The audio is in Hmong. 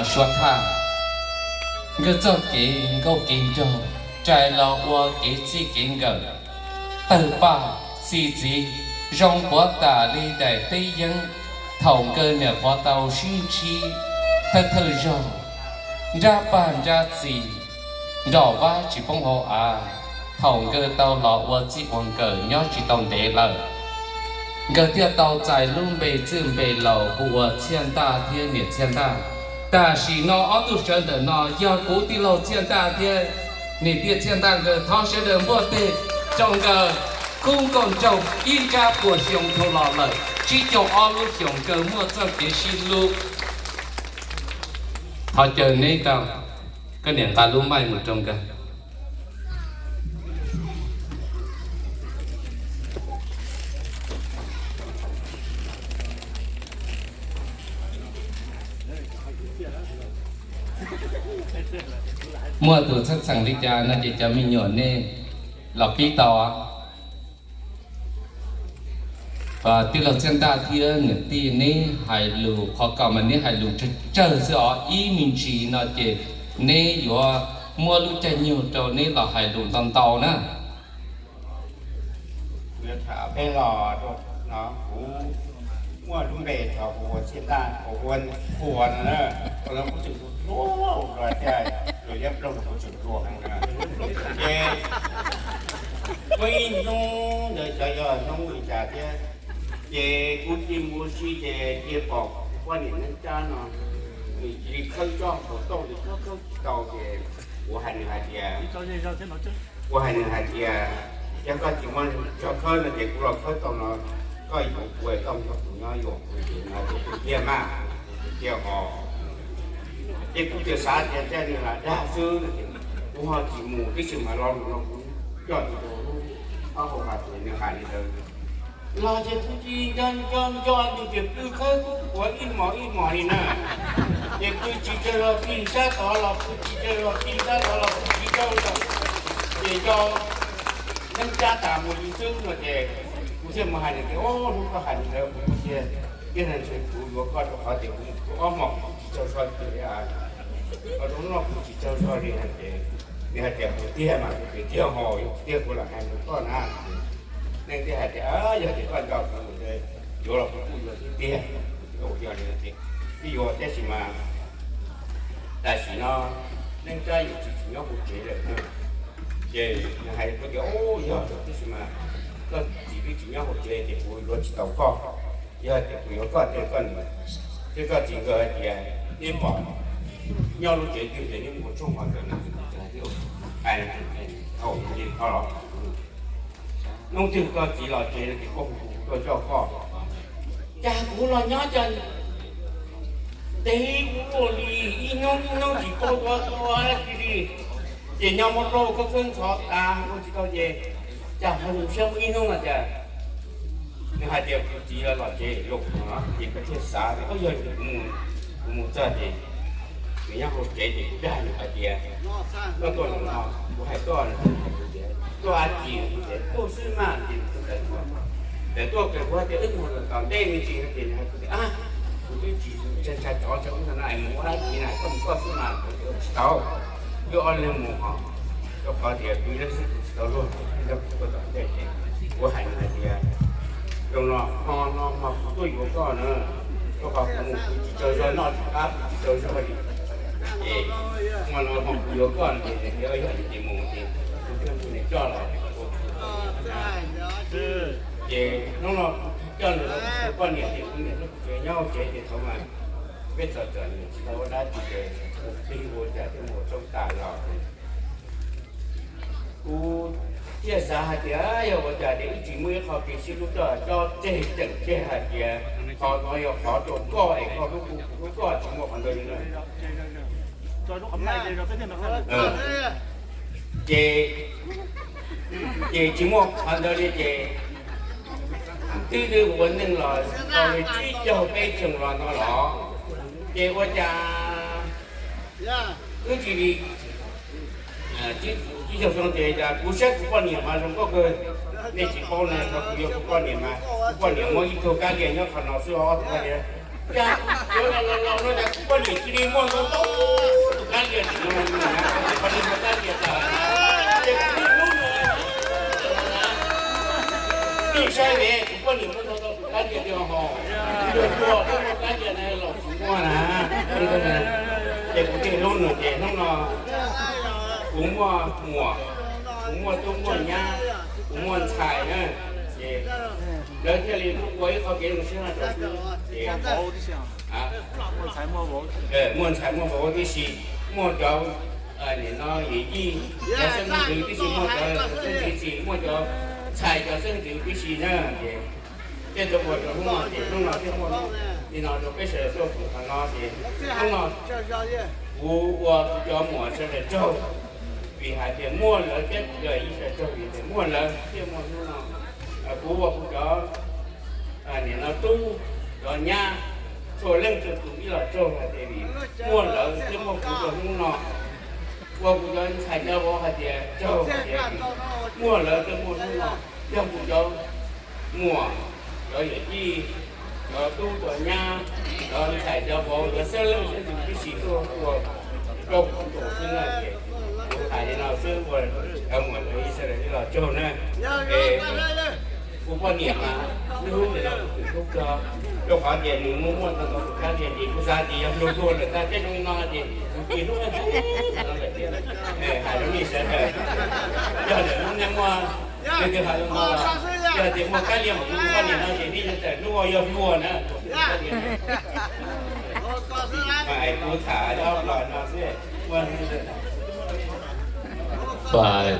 Suav thaj, nkawd txoj kev nkauj kev nraug, rais los ua kev txij kev nkawm, tawg paj txi txiv, zoo puav tas li daim teb yeeb. Thaum nkawd niam pog tau sib ntsib thawj thawj zaug, nrab paj nrab txi, nrom vab tsis poob hauv av. Thaum nkawd tau los ua txij ua nkawm nyob tsis tau ntev lawm, nkawd thiaj tau txais lub npe txwj npe laus hu ua Txhiaj Ntaj thiab niam Txhiaj Ntaj. Tam sim no ob tug sawv ntawm no yog kuv tij laug Txhiaj Ntaj thiab niam tij Txhiaj Ntaj nkawd. Thov sawv daws npuaj teg rau nkawd. Kub nkauj nraug ib nrab puas xyoo dhau los lawm, tsib caug ob lub xyoos nkawd muaj txoj kev sib hlub. Thov caw neb tau, koj niam nqa lub maij mus rau nkawd. Muaj tus txhawj txheem li cas no ces cov me nyuam nej los pib tau. Tij laug Txhiaj Ntaj thiab niam tij, neb hais lus qhov ko mas neb hais lus tsawg tsawg xwb os, ib me ntsis no ces neb yuav muab lub caij nyoog rau neb los hais lus ntau ntau na. Peb los no kuv muaj lub npe tso hu ua Txhiaj Ntaj, hu ua, hu ua no na, ua no kuv tseem hluas hluas los tias, tus liab ploog kuv tseem hluas heev na. Ces muaj ib hnub ntawd xyov yog hnub li cas thiab, ces kuv cia mus ua si ces cia pom kuv poj niam Neej Tsab no, nws cia li khawb tsob hauv tauj, nws khawb khawb tsis tau ces kuv hais nws hais tias, kuv hais nws hais tias, yog koj tsis muab tso khawb no ces kuv los khawb tau no, koj yuav kuv, koj nrog kuv nyob yuav kuv ces nws hais tias tiag mas, tiag hos. Ces kuv txawm xav tias ntshe nws lam dag xwb no ces kuv ho tsis mus, tab sis mas lo lus no kuv coj tus rau lub taub hau hais tias nws hais li ntawd. Los ces kuv cia nco nco nco nws ces pw khawb kuv quav ib hmos ib hmos li na. Ces pw tsis tsawg zog tig sab tod los pw tsis tsawg zog tig sab tod los pw tsis tsawg zog. Ces nco Neej Tsab tas mus li xwb no ces kuv thiaj mus hais nws tias, hnub koj hais li ntawd kuv thiaj, thiaj ntshe kuv yuav koj rau qhov tias kuv ob hmos kuv tsis tsaug zog li, hnub no kuv tsis tsaug zog li hais tias, nws hais tias kuv tiag mas kuv tiag tiag hos, yog tiag kuv lam hais rau koj na. Neej thiaj hais tias, yog tias koj nco kuv mus ces yuav los kuv kuj yuav tiag tiag, kuv yog li tias twb yuav, tab sis mas tam sim no Neej Tsab yuav tsis tsim nyog hu tsev lawm na. Ces nws hais rau kuv tias, yog, tab sis mas koj txiv twb tsis nyob hauv tsev ces kuv yuav tsis tau koj. Yog tias kuv yuav koj tej koj niam thiab koj txiv nkawd hais tias neb pom nyob lub tsev twg ces neb mus ua tshoob qhov ntawd no, hais li ko los. Hnub twg koj txiv los tsev no ces koj hu kuv tuaj coj koj. Cas kuv los nyob cas ntev ua luaj li, ib hnub ib hnub tsis paub tua tua dab tsi li. Ces nyob muab plaub khawb khawb ntxhov tas ua tsis tau ces cas ho mus siab muaj ib hnub no cas nws hais tias kuv txiv los tsev los no ces kuv thiaj xav tias, o, yog kuv mus txog ces nws nyob hauv tsev ces kuv dag nws hais tias, koj tuaj los no, kuv hais koj, hais kuv tias tuaj dab tsi, kuv tias tuaj xwb mas, ces nws tawm tuaj, tawm tuaj ces kuv hais tias wb mus tom ntej me ntsis no ces nws hais kuv tias, a, kuv twb tsis ntshai tsov tsov ub no na, mus ua dab tsi na, koj mus koj xwb mas, kuv tias tsis tau, wb ob leeg mus hos, rau qhov tias kuv ib leeg xwb kuv tsis tau luag, nrog kuv tuaj tom ntej ces kuv hais nws hais tias, zoo no, hmo no mas kuv tuaj yuav koj na, rau qhov kuv mus kuv tsis tsaug zog, noj tsis qab kuv tsis tsaug zog li. Ces hmo no mas kuv yuav koj no ces nws tias yog li ces mus ces kuv thiaj hu nws coj los. Ces hnub no kuv coj nws los kuv poj niam ces kuv niam thiab kuv txiv nyob hauv tsev ces thaum mas peb txom txom nyem tsis tau ua dab tsi ces kuv plig ua cas thiaj mus ua tshoob tas los ces kuv thiaj xav hais tias yog ua cas ces ib tsis muaj ib qho kev sib hlub coj coj tseg tseem tseg hais tias qhov no yog qhov rau koj es koj hlub kuv kuv hlub koj, tsis muaj qhov ntawd li na. Ces, ces tsis muaj qhov ntawd li ces twb twb ua neej los tau li tsib caug peb xyoos los no los, ces ua cas twb tsis li tsib caug xyoo ces kuv saib kuv poj niam mas zoo nkauj kawg. Nej tsis paub na, thaum kuv yuav kuv poj niam mas kuv poj niam muaj ib tug kab lia nyob qhov no xwb, ob tug kab lia Cas yuav los los no cas kuv poj niam cia li muaj ntau ntau tus kab lia tsis no, poj niam muaj kab lia tas, ces kuv niaj hnub no, nej saib ne, kuv poj niam muaj ntau ntau tus kab lia tiag hos, tuag tuag muaj kab lia na los kuv muaj na, ces kuv niaj hnub no ces hnub no kuv muaj muam, kuv muaj tub muaj nyab, kuv muaj ntxhais na, ces lawv thiaj li kuj ua ib qho kev zoo siab no rau kuv ces muaj ntxhais muaj vauv tib si, muaj cov nim no yim yij, cov xeeb ntxwv tib si, muaj cov xeeb ntxwv tsis, muaj cov ntxhais cov xeeb ntxwv tib si na ces thiaj tau ua rau hnub no ces hnub no thiaj muaj li no rau peb sawv daws tuaj pum qhov no ces hnub no kuv ua kuv cov muam sawv daws tsaug, vim hais tias muaj lawv thiab kuv cov yij sawv daws tsaug vim tias muaj lawv thiaj muaj hnub no. Kuv ua kuv cov nim no tub cov nyab txhua leej txhua tus ib los tsaug hais tias vim muaj lawv thiaj muaj kuv rau hnub no. Ua kuv cov ntxhais cov vauv hais tias tsaug hais tias muaj lawv thiaj muaj hnub no. Yog kuv cov muam, cov yawm yij, cov tub cov nyab, cov ntxhais cov vauv, cov xeeb leej xeeb ntxwv tib si tuaj ua rau kuv tsaug xwb na ces kuv hais li no xwb ua cov muam cov yij sawv daws ib los tsaug na. Es kuv poj niam mas lub hnub ntawm no kuv twb hlub kawg, rau qhov tias nws muaj muaj ntau ntau tus kab lia ces kuv xav tias yog luag luag lawm tag tej zoo li no ces kuv cia hlub no lawm thiab. Hais rau nej sawv daws, yog lawm hnub nej muaj leej twg hais li no los, yog tias muaj kab lia npaum li kuv poj niam no ces nej yuav tawm hnub yog luag na. Mas kuv tham ob los no xwb, muaj